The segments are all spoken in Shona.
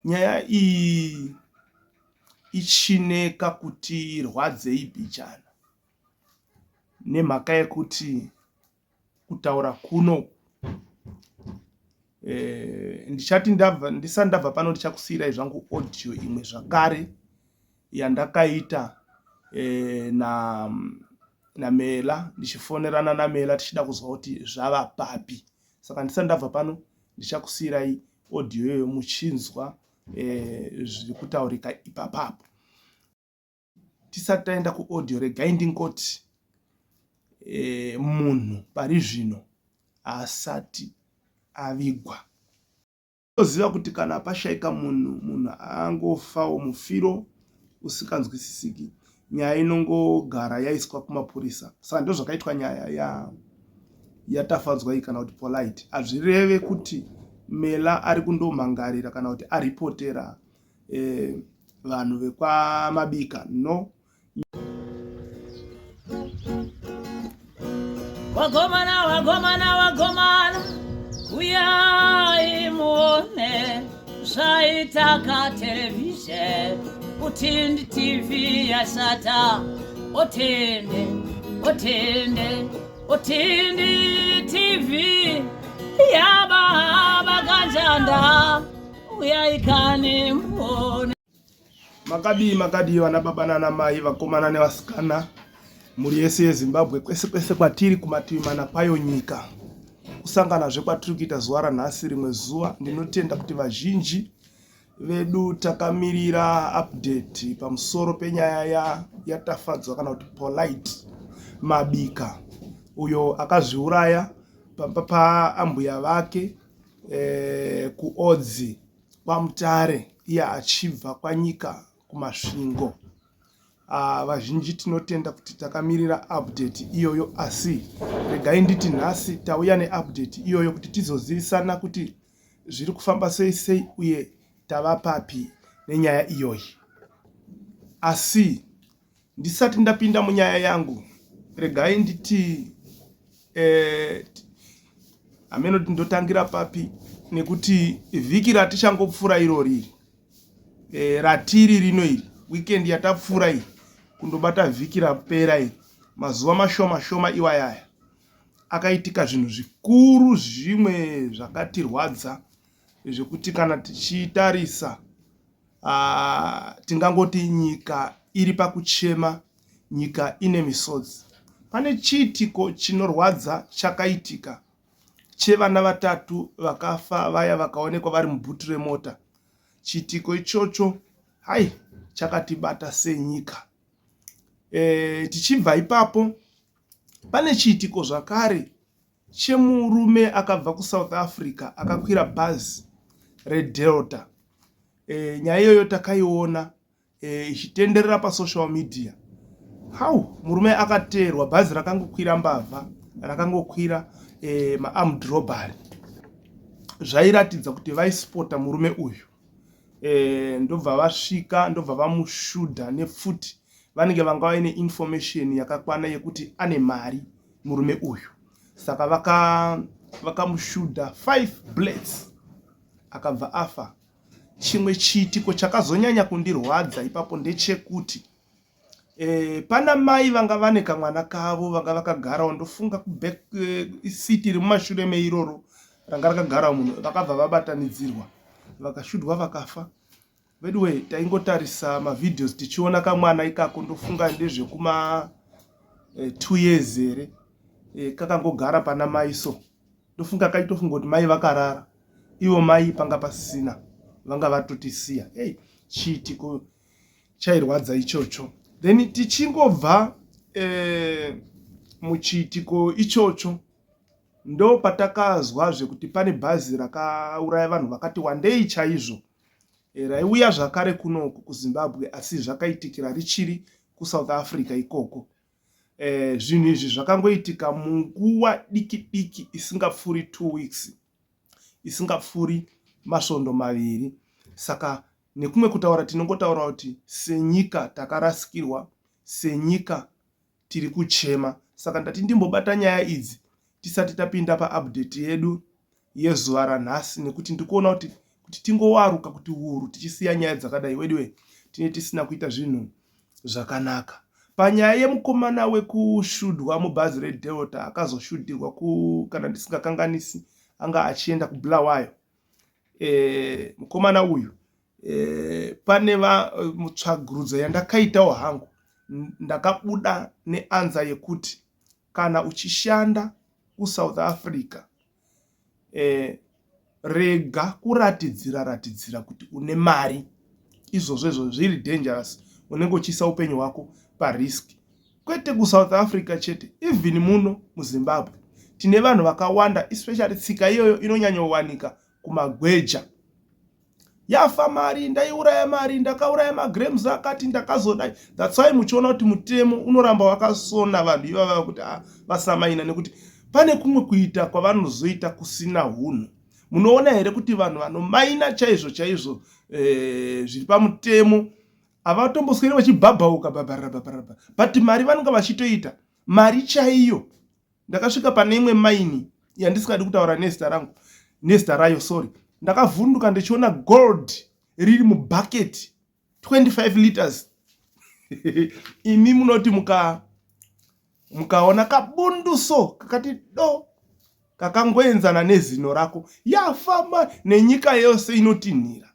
Nyaya iyi ichine kakuti rwadzei bhichana nemhaka yekuti kutaura kuno eh, ndichati ndabva ndisati ndabva pano ndichakusiyirai zvangu audio imwe zvakare yandakaita eh, na naMela ndichifonerana naMela tichida kuzwa kuti zvava papi saka ndisati ndabva pano ndichakusiyirai audio iyoyo muchinzwa eh, zviri kutaurika ipapapo Tisati taenda kuaudio regai ndingoti e, munhu pari zvino haasati avigwa. Toziva kuti kana pashaika munhu, munhu angofawo mufiro usikanzwisisiki, nyaya inongogara yaiswa kumapurisa. Saka ndozvakaitwa nyaya ya yaTafadzwa iyi kana kuti Polite. Hazvireve kuti Mela ari kundomhangarira kana kuti aripotera eh, vanhu vekwaMabika no. Wagomana, wagomana, wagomana, uyai muone zvaita katelevhizheni Utindi TV yashata, otende, otende, Utindi TV yababa kanjanda uyai kani muone. Makadii makadii vana baba nana mai vakomana nevasikana mhuri yese yeZimbabwe kwese kwese kwatiri kumativi mana kwayo nyika kusanganazve kwatiri kuita zuva ranhasi rimwe zuva ndinotenda kuti vazhinji vedu takamirira update pamusoro penyaya ya yaTafadzwa kana kuti Polite Mabika uyo akazviuraya pamba paambuya vake eh, kuOdzi kwaMutare iye achibva kwaNyika kuMasvingo. Ah, vazhinji tinotenda kuti takamirira update iyoyo asi regai nditi nhasi tauya neupdate iyoyo kuti tizozivisana kuti zviri kufamba sei sei uye tava papi nenyaya iyoyi. Asi ndisati ndapinda munyaya yangu regai nditi eh, hameno kuti ndotangira papi nekuti vhiki ratichangopfuura irori eh, ratiri rino iri weekend yatapfuura iyi kundobata vhiki rapera iri mazuva mashoma shoma iwayaya akaitika zvinhu zvikuru zvimwe zvakatirwadza zvekuti kana tichitarisa uh, tingangoti nyika iri pakuchema nyika ine misodzi pane chiitiko chinorwadza chakaitika chevana vatatu vakafa vaya vakaonekwa vari mubhutu remota chiitiko ichocho hai chakatibata senyika e, tichibva ipapo Pane chiitiko zvakare chemurume akabva kuSouth Africa akakwira bhazi reDelta. E, nyaya iyoyo takaiona e, ichitenderera pasocial media. How murume akateerwa bhazi rakangokwira mbavha rakangokwira e, maarmed robbery. Zvairatidza kuti vaisipota murume uyu. E, ndobva vasvika ndobva vamushudha nepfuti vanenge vanga vaine information yakakwana yekuti ane mari murume uyu saka vakamushudha vaka 5 bullets akabva afa chimwe chiitiko chakazonyanya kundirwadza ipapo ndechekuti e, pana mai vanga vane kamwana kavo vanga vakagarawo ndofunga kuback e, seat iri mumashure meiroro ranga rakagara munhu vakabva vabatanidzirwa vakashudwa vakafa Veduwe taingotarisa mavideos tichiona kamwana ikako ndofunga ndezvekuma eh, 2 years here eh, kakangogara pana mai so ndofunga kaitofunga kuti mai vakarara ivo mai panga pasina vanga vatotisiya hey, chiitiko chairwadza ichocho then tichingobva eh, muchiitiko ichocho ndopatakazwazve kuti pane bhazi rakauraya vanhu vakati wandei chaizvo e, raiuya zvakare kunoku kuZimbabwe asi zvakaitikira richiri kuSouth Africa ikoko. E, zvinhu izvi zvakangoitika munguva diki diki isingapfuuri 2 weeks isingapfuuri masvondo maviri saka nekumwe kutaura tinongotaura kuti senyika takarasikirwa senyika tiri kuchema saka ndati ndimbobata nyaya idzi tisati tapinda paupdate yedu yezuva ranhasi nekuti ndikuona kuti Kuti tingowaruka kuti wuru tichisiya nyaya dzakadai weduwe tine tisina kuita zvinhu zvakanaka. Panyaya yemukomana wekushudwa mubhazi reDelta akazoshudirwa ku kana ndisingakanganisi anga achienda kuBulawayo. E, mukomana uyu e, pane mutsvagurudzo yandakaitawo hangu ndakabuda neanza yekuti kana uchishanda kuSouth Africa eh, rega kuratidzira ratidzira kuti une mari izvozvo izvo zviri dangerous unenge uchiisa upenyu hwako parisk kwete kusouth africa chete even muno muzimbabwe tine vanhu vakawanda especially tsika iyoyo inonyanyowanika kumagweja yafa mari ndaiuraya mari ndakauraya magrams akati ndakazodai thats why muchiona kuti mutemo unoramba wakasona vanhu ivava kuti ah, vasamaina nekuti pane kumwe kuita kwavanozoita kusina hunhu munoona here kuti vanhu vanomaina chaizvo chaizvo eh, zviri pamutemo havatomboswere vachibhabhauka bhabharara bhabharara but mari vanonga vachitoita mari chaiyo Ndakasvika pane imwe maini yandisingadi kutaura nezita rangu nezita rayo sorry. Ndakavhunduka ndichiona gold riri mubucket 25 liters. Imi munoti muka mukaona kabundu so kakati do kakangoenzana nezino rako yafamba nenyika yose inotinhira.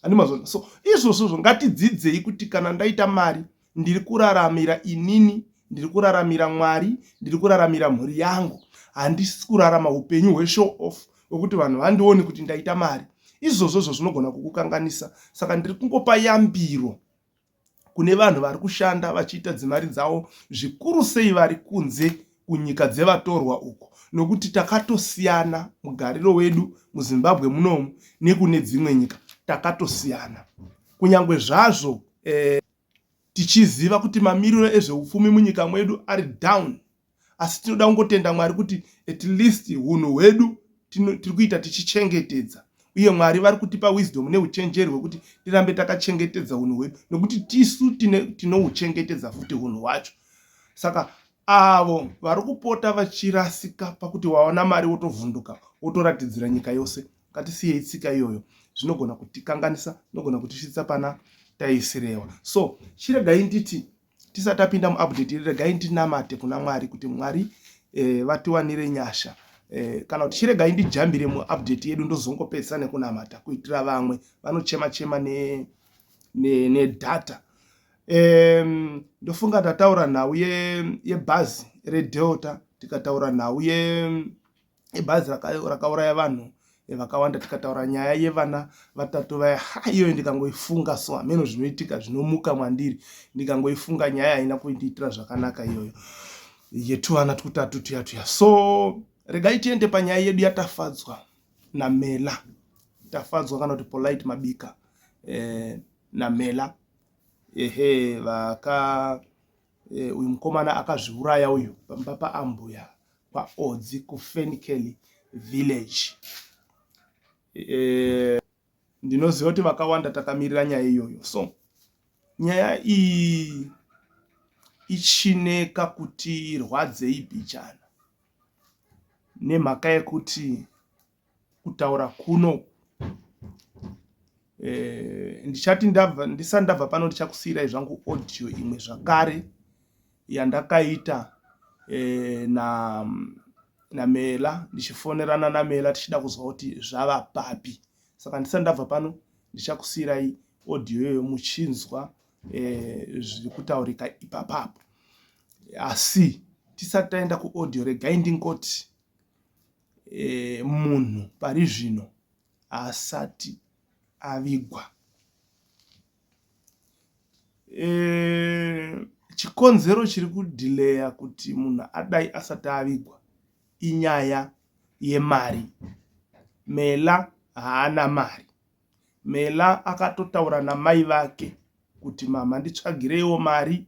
Handimazvona. So izvozvozvo ngatidzidzei kuti kana ndaita mari ndiri kuraramira inini, ndiri kuraramira Mwari, ndiri kuraramira mhuri yangu. Handisi kurarama upenyu hweshow off wekuti vanhu vandione kuti ndaita mari. Izvozvozvo zvinogona kukukanganisa. Saka ndiri kungopa yambiro kune vanhu vari kushanda vachiita dzimari dzavo zvikuru sei vari kunze kunyika dzevatorwa uko nokuti takatosiyana mugariro wedu muzimbabwe munomu nekune dzimwe nyika takatosiyana kunyange zvazvo eh, tichiziva kuti mamiriro ezveupfumi munyika mwedu ari down asi tinoda kungotenda mwari kuti at least hunhu hwedu tiri kuita tichichengetedza uye mwari vari kutipa wisdom neuchenjeri hwekuti tirambe takachengetedza hunhu hwedu nekuti tisu tinouchengetedza futi hunhu hwacho saka avo vari kupota vachirasika pakuti waona mari wotovhunduka wotoratidzira nyika yose ngatisiyei tsika iyoyo zvinogona kutikanganisa zvinogona kutisvitsa pana taisirewa so chiregai nditi tisati tapinda muupdate iri regai ndinamate kuna mwari kuti mwari eh, vatiwanire nyasha eh, kana kuti chiregai ndijambire muupdate yedu ndozongopedzisa nekunamata kuitira vamwe vanochema chema nedata ne, ne eh, ndofunga tataura nhau yebhazi ye redelta tikataura nhau ye ibhazi rakauraya vanhu eh, vakawanda tikataura nyaya yevana vatatu vaya ha iyoyo ndikangoifunga so hameno zvinoitika zvinomuka mwandiri ndikangoifunga nyaya haina kundiitira zvakanaka iyoyo yetuvana twutatu tuya tuya so regai tiende panyaya yedu yatafadzwa namela tafadzwa kana kuti polite mabika eh, namela ehe vaka eh, uyu mukomana akazviuraya uyu pamba paambuya kwaOdzi kuFenkeli Village. E, ndinoziva kuti vakawanda takamirira nyaya iyoyo so nyaya iyi ichineka kuti irwadzei bhichana nemhaka yekuti kutaura kuno eh, ndichati ndabva ndisati ndabva pano ndichakusiyirai zvangu audio imwe zvakare yandakaita eh, na naMela ndichifonerana naMela tichida kuzwa kuti zvava papi saka ndisati ndabva pano ndichakusiyirai audio iyoyo muchinzwa eh, zviri kutaurika ipapapo asi tisati taenda kuaudio regai ndingoti e, munhu pari zvino haasati avigwa. E, chikonzero chiri kudhileya kuti munhu adai asati avigwa inyaya yemari. Mela haana mari. Mela akatotaura namai vake kuti mama nditsvagireiwo mari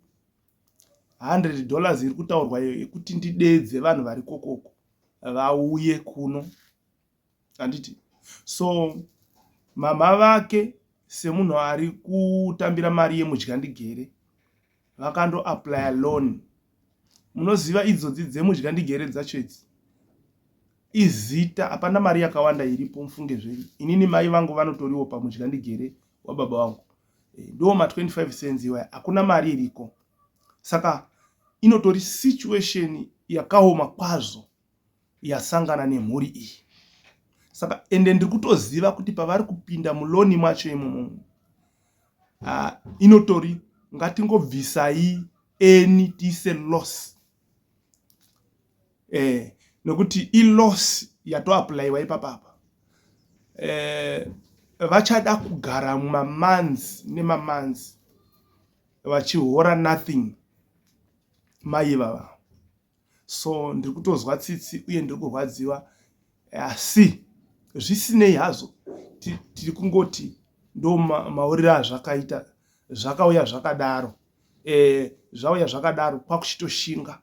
100 dollars iri kutaurwa iyo yekuti ndideedze vanhu vari kokoko vauye kuno handiti so mama vake semunhu ari kutambira mari yemudyandigere vakandoaplya loan munoziva idzodzi dzemudyandigere dzacho idzi Izita hapana mari yakawanda iripo mufunge zvenyu. Inini mai vangu vanotoriwo pamudya ndigere wababa vangu. Eh, ndo ma 25 cents iwaya hakuna mari iriko. Saka inotori situation yakaoma kwazvo yasangana nemhuri iyi. Saka ende ndiri kutoziva kuti pavari kupinda muloni mwacho imomo uh, inotori ngatingobvisai any tiise loss eh, nokuti iloss yatoapplywa ipapapa eh, vachada kugara mamonths nemamonths vachihora nothing mai ivava so ndiri kutozwa tsitsi uye ndiri kurwadziwa asi zvisinei hazvo tiri kungoti ndo mauriro azvakaita zvakauya zvakadaro e, zvauya zvakadaro kwakuchitoshinga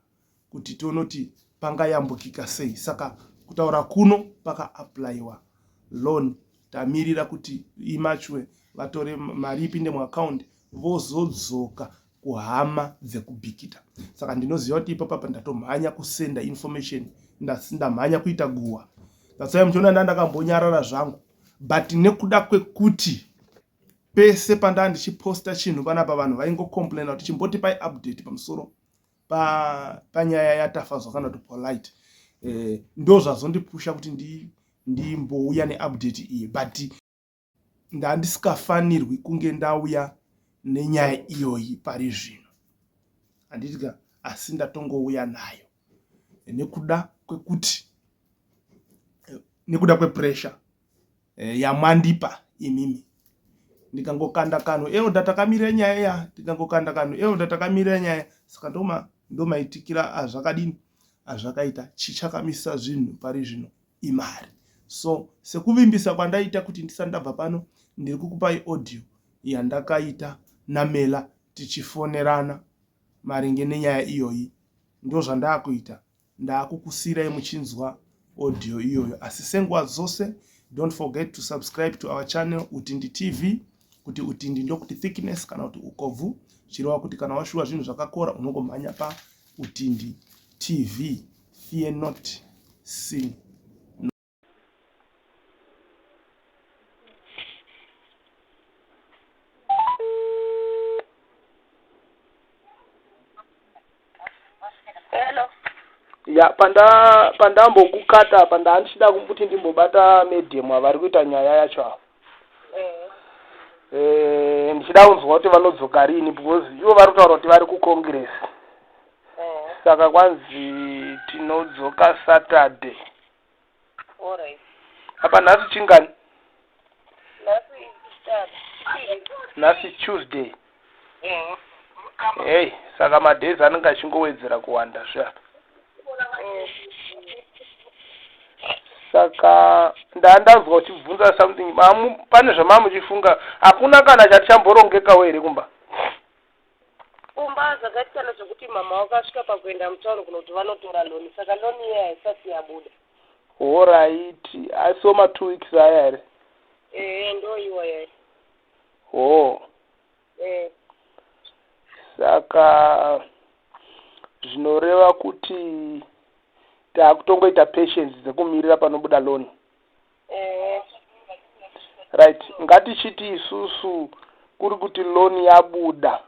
kuti tionoti pangayambukika sei saka kutaura kuno pakaapplywa loan tamirira kuti imachwe vatore mari ipinde muaccount vozodzoka kuhama dzekubhikita saka ndinoziva kuti ipapa ndatomhanya kusenda information ndamhanya kuita guhwa that's why muchiona ndandakambonyarara zvangu but nekuda kwekuti pese pandaa ndichiposta chinhu panapa vanhu vaingocomplaina kuti chimbotipai update pamusoro panyaya pa yatafadzwa kana kuti polite eh, ndo zvazondipusha kuti ndimbouya neupdate iyi but ndandisikafanirwi kunge ndauya nenyaya iyoyi pari zvino handiti ka asi ndatongouya nayo nekuda kwekuti nekuda kwepressure eh, yamwandipa imimi ndikangokanda kanhu elda takamirira nyaya ya ndikangokanda kanhu elda takamirira nyaya saka ndoma ndomaitikira azvakadini azvakaita chichakamisa zvinhu pari zvino imari so sekuvimbisa kwandaita kuti ndisati ndabva pano ndiri kukupai audio yandakaita namela tichifonerana maringe nenyaya iyoyi ndozvandakuita Ndakukusiirai muchinzwa audio iyoyo asi senguva dzose don't forget to subscribe to our channel Utindi TV kuti utindi ndokuti thickness kana kuti ukobvu chireva kuti kana washuwa zvinhu zvakakora unongomhanya pa Utindi TV fear not sin Hello. Ya panda pandambokukata apa ndandichida kuti ndimbobata medium avari kuita nyaya yacho ava. Eh. Eh, ndichida kunzwa kuti vanodzoka rini because ivo vari kutaura kuti vari kucongress. Eh. Saka kwanzi tinodzoka Saturday. Alright. Apa nhasi chingani? Nhasi Chitatu. Chipiri. Nhasi Tuesday. Eh. Hey, saka madays anenge achingowedzera kuwanda zve apa. Eh. Saka ndandanzwa uchibvunza something mamu pane zvamamuchifunga hakuna kana chati chamborongekawo here kumba? Kumba zvakasiyana zvekuti mama wakasvika pakuenda mutown kunoti vanotora loan saka loan iye haisati yabuda. Horaiti asiwo ma two weeks aya here? Ehe ndoiwa yayi. Hoo. Eh. Saka zvinoreva kuti takutongoita patience dzekumirira panobuda loan. Ehe. Right ngatichiti isusu kuri kuti loan yabuda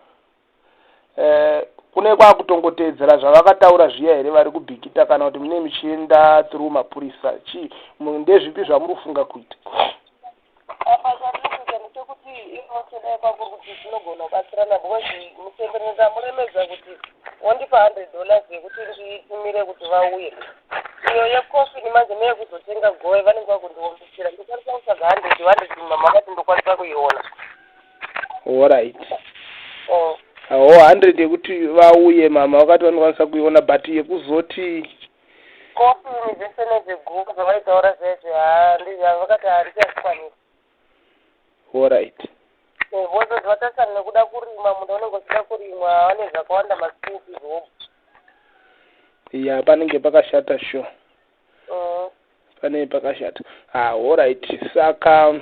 eh, kune kwakutongoteedzera zvavakataura zviya here vari kuBikita kana kuti mune muchienda through mapurisa chii ndezvipi zvamuri kufunga kuita? Apa chatiri kuita ndechekuti ivo dai kwakuri kuti tinogona kubatsirana because muchembere ndamuremedza kuti wondipa 100 dollars yekuti nditumire kuti vauye iyo yecoffin manje neyekuzotenga goe vanenge vakundiomesera ndokwanisa kutsvaga 100 100 mama vakati ndokwanisa kuiona. Horait. Oh. Ho 100 yekuti vauye mama vakati vanokwanisa kuiona but yekuzoti Coffin zvese nezveguva zvavaitaura zvezve haa vakati handichazvikwanisi. Horait. Eh, vozoti vatarisana nekuda kurima munda unenge uchida kurimwa vane zvakawanda maschool fees hobho. Ya panenge pakashata sure. Panenge pakashata. Ah, horait. Saka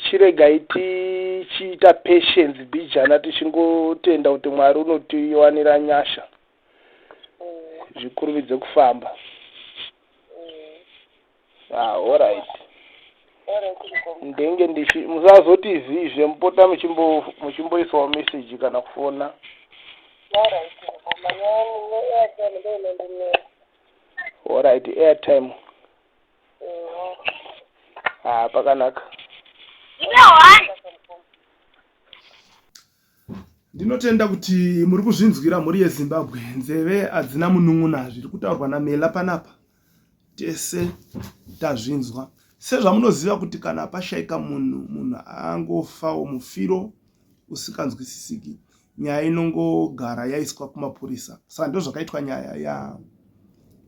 chiregai tichiita patience bijana tichingotenda kuti Mwari unotiwanira nyasha. Zvikurumidze kufamba. Ah, alright. Ndenge ndichi musazoti zii mupota muchimbo muchimboisawo message kana kufona. Alright mukoma, nyaya yeairtime ndo inondinetsa. Alright, airtime. Ah, pakanaka. Ndinotenda kuti muri kuzvinzwira mhuri yeZimbabwe. Nzeve hadzina munun'una zviri kutaurwa naMela panapa. Tese tazvinzwa. Sezvamunoziva kuti kana pashaika munhu, munhu angofawo mufiro usikanzwisisiki, nyaya inongogara yaiswa kumapurisa. Saka ndozvakaitwa nyaya ya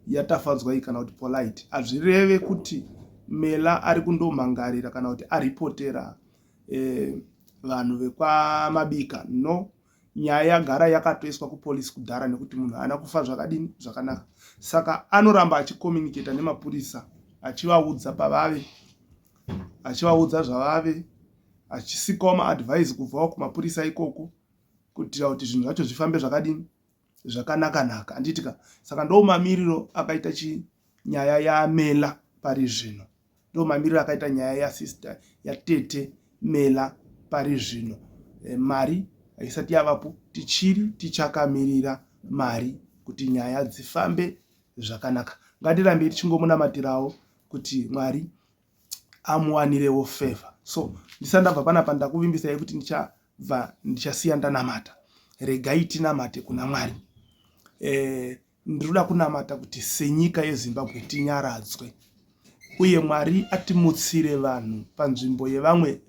yaTafadzwa iyi kana kuti Polite. Hazvireve kuti Mela ari kundomhangarira kana kuti aripotera eh, vanhu vekwaMabika no nyaya yagara yakatoiswa kupolice kudhara nekuti munhu haana kufa zvakadini zvakanaka saka anoramba achicommunicata nemapurisa achivaudza pavave achivaudza zvavave achisikawo maadvise kubvawo kumapurisa ikoko kuitira kuti zvinhu zvacho zvifambe zvakadini zvakanakanaka handiti ka saka ndo mamiriro akaita chi nyaya yamela pari zvino ndo mamiriro akaita nyaya yasister yatete mela pari zvino e, mari haisati yavapo tichiri tichakamirira mari kuti nyaya dzifambe zvakanaka ngatirambei tichingomunamatirawo kuti mwari amuwanirewo favor so ndisati ndabva panapa ndakuvimbisai kuti ndichabva ndichasiya ndanamata regai tinamate kuna mwari e, ndinoda kunamata kuti senyika yezimbabwe tinyaradzwe uye mwari atimutsire vanhu panzvimbo yevamwe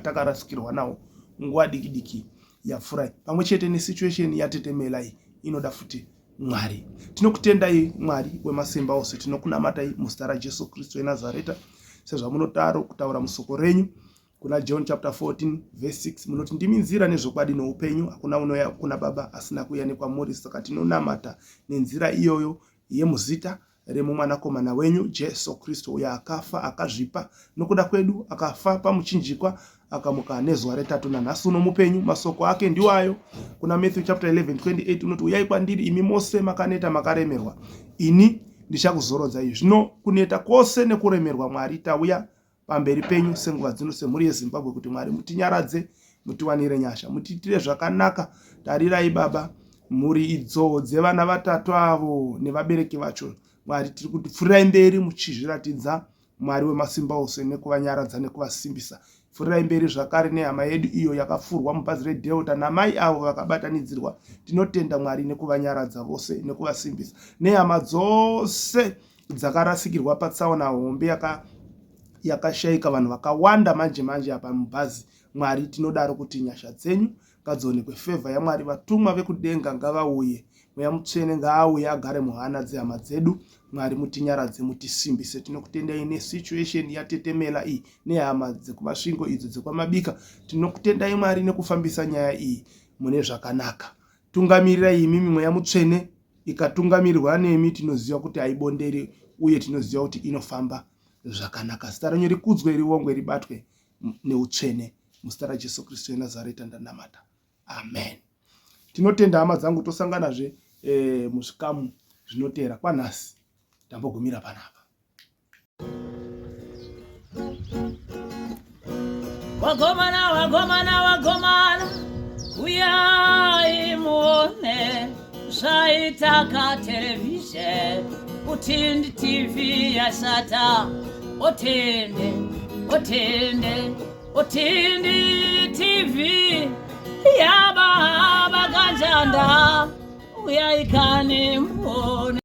takarasikirwa nawo nguva diki diki yapfurai pamwe chete nesituation yatetemela iyi inoda futi Mwari. Tinokutendai Mwari wemasimba ose, tinokunamatai muzita raJesu Kristu weNazareta, sezvamunotaro kutaura musoko renyu kuna John chapter 14 verse 6 munoti ndimi nzira nezvokwadi noupenyu, hakuna unouya kuna Baba asina kuuya nekwamuri. Saka tinonamata nenzira iyoyo yemuzita remuMwanakomana wenyu Jesu Kristu, uyo akafa akazvipa nokuda kwedu, akafa pamuchinjikwa akamuka nezuva retatu, nanhasi uno mupenyu. Masoko ake ndiwayo kuna Matthew chapter 11 28 unoti, uyai kwandiri imi mose makaneta makaremerwa, ini ndichakuzorodzai. Zvino kuneta kwose nekuremerwa, Mwari, tauya pamberi penyu senguva dzino semhuri yeZimbabwe kuti Mwari mutinyaradze, mutiwanire nyasha, mutiitire zvakanaka. Tarirai Baba mhuri idzo dzevana vatatu avo nevabereki vacho. Mwari tiri kuti pfurirai mberi muchizviratidza Mwari wemasimba ose nekuvanyaradza nekuvasimbisa. Pfurirai mberi zvakare nehama yedu iyo yakapfurwa mubhazi reDelta namai avo vakabatanidzirwa. Tinotenda Mwari nekuvanyaradza vose nekuvasimbisa nehama dzose dzakarasikirwa patsaona hombe yakashaika vanhu vakawanda manje manje apa mubhazi. Mwari tinodaro kuti nyasha dzenyu ngadzionekwe, fevha yaMwari, vatumwa vekudenga ngavauye, Mweya Mutsvene ngaauye agare muhana dzehama dzedu. Mwari mutinyaradze, mutisimbise. Tinokutendai nesituation yatetemela iyi nehama dzekuMasvingo idzo dzekwaMabika. Tinokutendai Mwari nekufambisa nyaya iyi mune zvakanaka. Tungamirirai imimi Mweya Mutsvene Ikatungamirirwa nemi tinoziva kuti haibonderi uye tinoziva kuti inofamba zvakanaka. Zita renyu rikudzwe, rivongwe, ribatwe neutsvene. Muzita raJesu Kristu weNazareta ndanamata. Amen. Tinotenda hama dzangu, tosanganazve eh, muzvikamu zvinoteera. Kwanhasi tambogumira panapa. Wagomana, wagomana, wagomana, uyai muone zvaitaka television utindi TV yashata otende otende otindi TV yababa kanjanda uyai kani muone.